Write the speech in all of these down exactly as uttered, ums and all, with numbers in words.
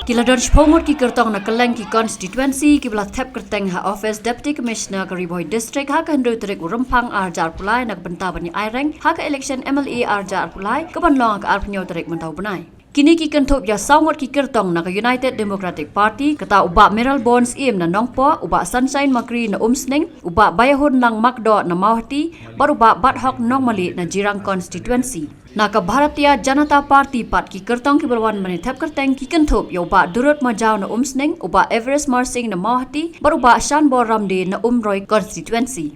Ki la don shiphew ngut ki kyrtong na kylleng ki constituency kiba la thep kyrteng ha office Deputy Commissioner ka Ri Bhoi District ha ka hynriew tarik u Rymphang arhajar arphew lai na ka bynta ban ïa aireng ha ka election M L A arhajar arphew lai kaban long ha ka arphew hynñiew tarik mynta u bnai. Kine ki kynthup ïa saw ngut ki kyrtong na ka United Democratic Party, kata u Bah Mayralborn Syiem na Nongpoh, u Bah Sunshine Makri na Umsning, u Bah Baïahunlang Makdoh na Mawhati, bad u Bah Bathok Nongmali na Jirang constituency. Na ka Bharatiya Janata Party pat, ki kyrtong kiba la wan ban ïa thep kyrteng ki kynthup ïa u Bah Durut Majaw na Umsning, u Bah Everest Marsing na Mawhati, bad u Bah Shanbor Ramdie na Umroi constituency.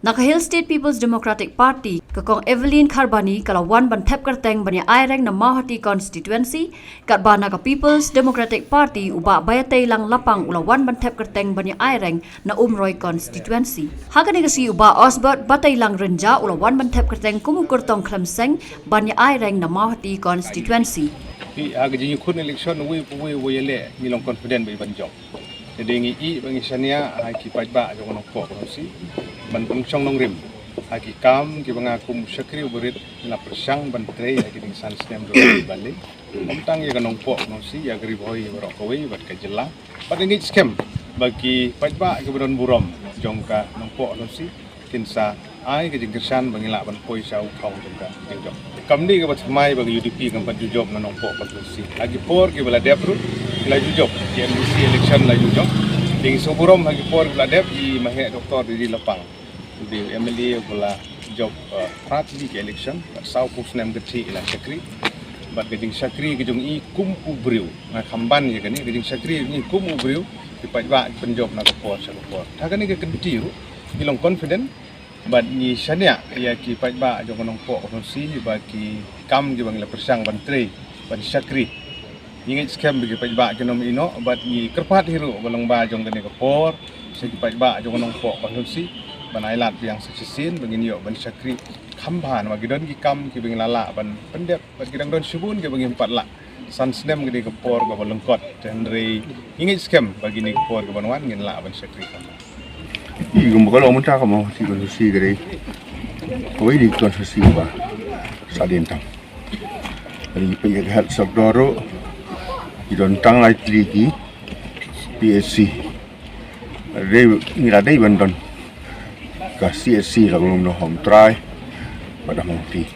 Na ka Hill State People's Democratic Party, ka Kong Evelyn Kharbani ka la wan ban thep kyrteng ban ïa aireng na Mawhati constituency, katba na ka People's Democratic Party u Bah Baïateilang Lapang u la wan ban thep kyrteng ban ïa aireng na Umroi constituency. Ha kane ka sngi u Bah Osbert Baïateilang Rynjah u la wan ban thep kyrteng kum u kyrtong khlem seng ban ïa aireng na Mawhati constituency. Phi ha ka jingïakhun election uwei pa uwei uba ïaleh ngi long confident ba i ban jop. Te dei ngi ï ba ngi shaniah ha ki paidbah jong ka Nongpoh Constituency ban pynshong nongrim ha ki kam kiba nga kum u shakri u barit nga la pyrshang ban trei ha ki ding san snem jong ka ba lei. Ym tang ïa ka Nongpoh Constituency, ïa ka Ri Bhoi baroh kawei bad ka jylla. Bad ngi ngeit skhem ba ki paidbah kiba don burom jong ka Nongpoh Constituency kin sa ai ka jingkyrshan ba ngin lah ban poi sha u thong jong ka jingjop. Kam dei kaba thymmai ba ka U D P kam pat ju jop na Nongpoh Constituency. Ha ki por kiba la dep ruh ki la ju jop, ki M D C election la ju jop. Dei ngi sngewburom ha ki por kiba la dep i Maheh Doctor D D Lapang u dei u M L A uba la jop, uh, phra tylli ki election, bad sawphew snem ka thiah i la shakri. Bad ka jingshakri ka jong i kum u briew, nga kham ban ïa kane, ka jingshakri ka jong i kum u briew, ki paidbah ki pynjop na ka por sha ka por. Ha kane ka kynti ruh ngi long confident bad ngi shaniah ïa ki paidbah jong ka Nongpoh Constituency ba ki kam kiba ngi la pyrshang ban trei ban shakri. Ngi ngeit skhem ba ki paidbah kin ym ïehnoh bad ngi kyrpad hi ruh ba lyngba jong kane ka por sha ki paidbah jong ka Nongpoh Constituency ban ai lad biang sa shisien ba ngin ïoh ban shakri kham bha namar ki don ki kam kiba ngi la lah ban pyndep bad ki dang don shibun kiba ngim pat lah. San snem ka dei ka por kaba lyngkot, te hynrei ngi ngeit skhem ba kine ki por kiban wan ngin lah ban shakri kham bha. Ï kumba ka long mynta ka Mawhati Constituency ka dei kawei na ki constituency ba sah dien tam. Ka dei peit ïa ka health sector ruh, ki don tang lai tylli ki P H C. Dei ngi la dei ban don ka C H C la ka Lumno Home Trai bad ha Mawhati.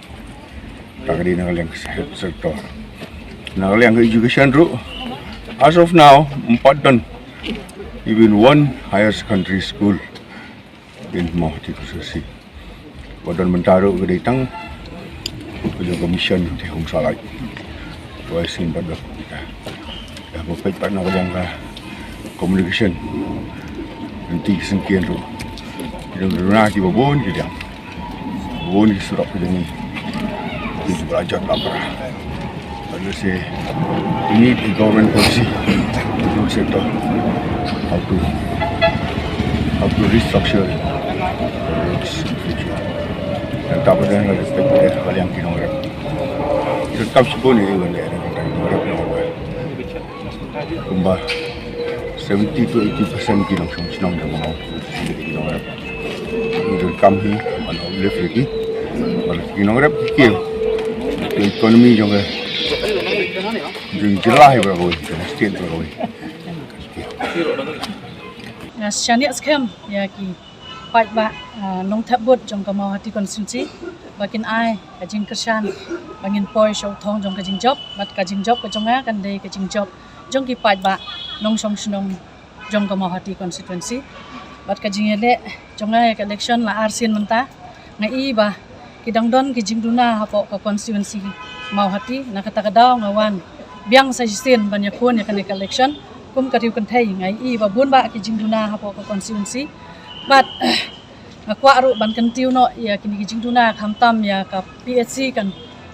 Ta ka dei na ka liang ka health sector. Na ka liang ka education ruh, as of now ym pat don even one higher secondary school in Mawhati Constituency. Ba don mynta ruh ka dei tang ka jong ka mission te hong salai. Wai sin ba don. Ïa ba peit pat na ka liang ka communication. Lynti ki syngkien ruh. Ki dang duna kiba bun ki dang. Bun ki surok ki dang. Ki ba la jot ba pra. But let's say we need a government policy to do sector. How to, how to restructure the roads in the future. Dan ta ba dang ka respect ba ka liang ki nongrep. Ki kam shibun ïa ki ban leh ki nongrep. Kumba seventy to eighty percent ki nongshong shnong jong ngi ki nongrep. Ngi donkam hi ban uplift ïa ki. Bad ki nongrep ki kiew ïa ka economy jong ka, jong ka jylla hi baroh kawei, jong ka state baroh kawei. Nga shaniah skhem ïa ki paidbah, ah, nongthep vote jong ka Mawhati Constituency ba kin ai ka jingkyrshan ba ngin poi sha u thong jong ka jingjop, bad ka jingjop ka jong nga kan dei ka jingjop jong ki paidbah nongshong shnong jong ka Mawhati Constituency. Bad ka jingïaleh jong nga ïa ka election la arsien mynta, nga i ba ki dang don ki jingduna hapoh ka constituency Mawhati, na kata ka daw nga wan biang sa shisien ban ïakhun ïa kane ka election kum ka riew kynthei. Nga i ba bun bah ki jingduna hapoh ka constituency. Bad nga kwah ruh ban kyntiew noh ïa kine ki jingduna, khamtam ïa ka P H C kan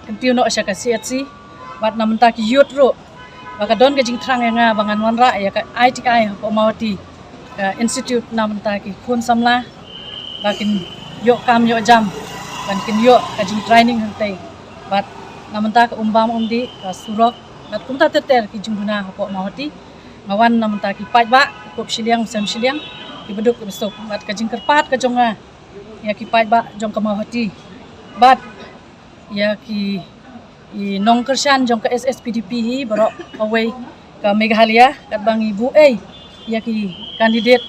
kyntiew noh sha ka C H C. Bad na mynta ki youth ruh ba ka don ka jingthrang ïa nga ba ngan wanrah ïa ka I T I hapoh Mawhati, ka institute na mynta ki khun samla ba kin ïoh kam ïoh jam, ban kin ïoh ka jingtraining hangtei. Bad na mynta ka umbam umdih, ka surok, bad kumta ter ter ki jingduna hapoh Mawhati. Nga wan na mynta ki paidbah, kup shiliang sem shiliang, ki baduk ki basuk. Bad ka jingkyrpad ka jong nga ïa ki paidbah jong ka Mawhati bad ïa ki, i nongkyrshan jong ka S S P D P hi baroh kawei, Ka Meghalaya katba ngi buh ei ïa ki candidate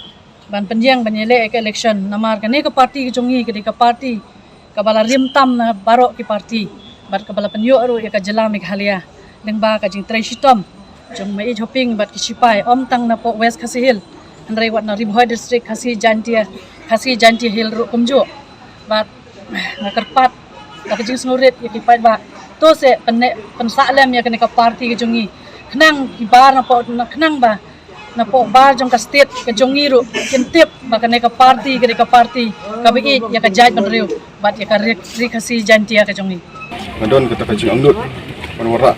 ban pynïeng ban ïaleh ïa ka election, namar kane ka party ka jong ngi ka dei ka party kaba la rim tam na baroh ki party bad kaba la pynïoh ruh ïa ka jylla Meghalaya lyngba ka jingtrei shitom jong maieit hoping bad ki sipai, ym tang na poh West Khasi Hills hynrei wat na Ri Bhoi District, Khasi Jaintia, Khasi Jaintia Hills ruh kumjuh. Bad nga kyrpad da ka jingsngewrit ïa ki paidbah, to se pynne pynsah lem ïa kane ka party ka jong ngi, khnang ki bar na poh, khnang ba na poh bar jong ka state ka jong ngi ruh kin tip ba kane ka party ka dei ka party kaba ïeit ïa ka jaitbynriew bad ïa ka ri, ri Khasi Jaintia ka jong ngi. Nga don kata ka jingangnud ban wanrah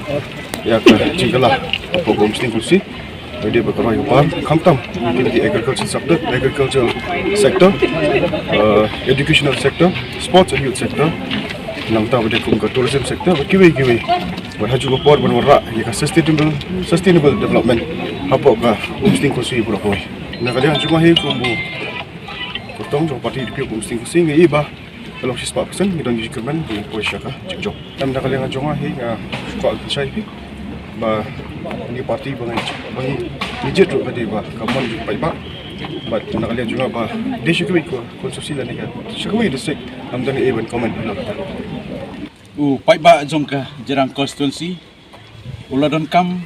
ïa ka jingkylla hapoh ka Umsning Constituency. Ka dei ba ka roi ka par, khamtam ïa ki agriculture sector, agricultural sector, uh, educational sector, sports and youth sector, nangta ba dei kum ka tourism sector bad kiwei kiwei. Bad ha kajuh ka por ban wanrah ïa ka sustainable, sustainable development hapoh ka Umsning Constituency baroh kawei. Na ka liang jong nga hi kum u kyrtong jong ka party U D P ka Umsning Constituency, nga i ba ka long shispah percent ngi don jingkyrmen ban poi sha ka jingjop. Em, na ka liang jong nga hi nga kwah ban shai phi ba ngi party ba ngi, ba ngi jied ruh ka dei ba ka mon jong paidbah. Bad na ka liang jong nga ba dei sha kawei ka constituency lane ka sha kawei district, ngam don ei ban comment. U paidbah jong ka Jirang constituency u la donkam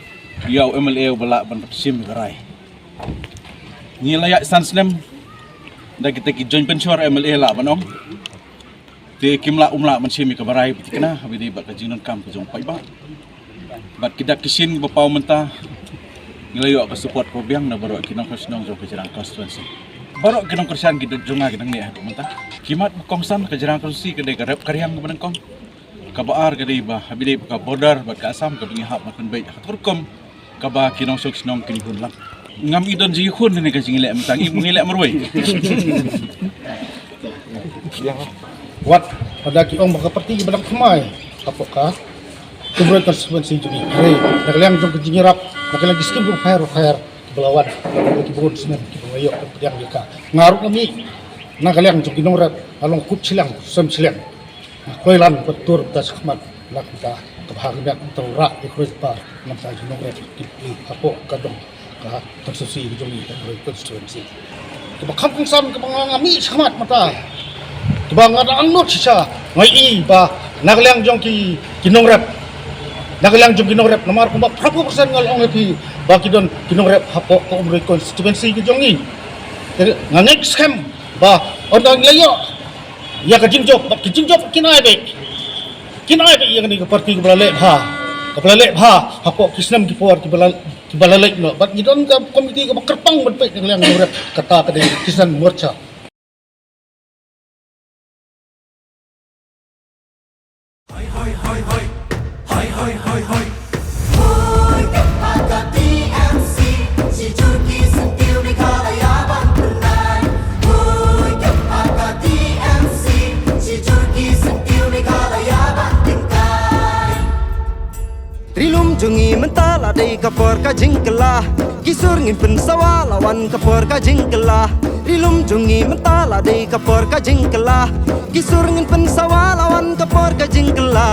ïa u M L A uba lah ban shim ïa ka rai. Ngi la ïaid san snem da kita ki joint venture M L A lah ban ong. Te kim lah, um lah ban shim ïa kaba rai ba tikna, haba ïadei bad ka jingdonkam ka jong u paidbah. Bad ki dak ki shin ba paw mynta ngi la ïoh ka support kaba biang na baroh ki nongkyrshan jong ka Jirang constituency. Baroh ki nongkyrshan ki jong nga ki dang neh haduh mynta. Ki mat ba kongsan ka Jirang constituency ka dei ka rep ka riang kaba nyngkong. Kaba ar ka dei ba, haba ïadei bad ka border bad ka Assam kaba ngi hap ban pynbeit ha ka rukom kaba ki nongshong shnong kin ïakhun lang. Ngam i don jingïakhun ne ka jingïaleh mynta, ngi, ngi leh marwei. Wat lada ki ong ba ka party ba dang thymmai hapoh ka Umroi constituency jong ngi. Hynrei na ka liang jong ka jingïarap, na ka liang ki skim ruh pher ruh pher kiba la wan, kiba bun snem kiba la ïoh pdiang ïa ka. Nga ruh nga mih na ka liang jong ki nongrep, nga long kup shiliang, sem shiliang. Nga kloi lan ba tur ba shakhmat na ka bynta kaba ha ka miat, ba to rah ïa ka roi ka par na ka bynta ki nongrep ki pli hapoh ka dong ka constituency ka jong ngi, ka Umroi constituency. Kaba kham kongsan kaba nga, nga mih shakhmat mynta, kaba nga da angnud shisha, nga i ba na ka liang jong ki, ki nongrep, na ka liang jong ki nongrep, namar kumba phra phew percent nga la ong ïa phi ba ki don ki nongrep hapoh ka Umroi constituency ka jong ngi. Te nga ngeit skhem ba ynda ngi la ïoh ïa ka jingjop, bad ki jingjop kin ai beit, kin ai beit ïa kane ka party kaba la leh bha, kaba la leh bha hapoh ki snem ki por kiba la, kiba la leit noh. Bad ngi don ka komiti kaba kyrpang ban peit na ka liang nongrep, kata ka dei Kisan Morcha. Ri lum jong ngi mynta la dei ka por ka jingkylla. Ki sur ngin pynsawa la wan ka por ka jingkylla. Ri lum jong ngi mynta la dei ka por ka jingkylla. Ki sur ngin pynsawa la wan ka por ka jingkylla.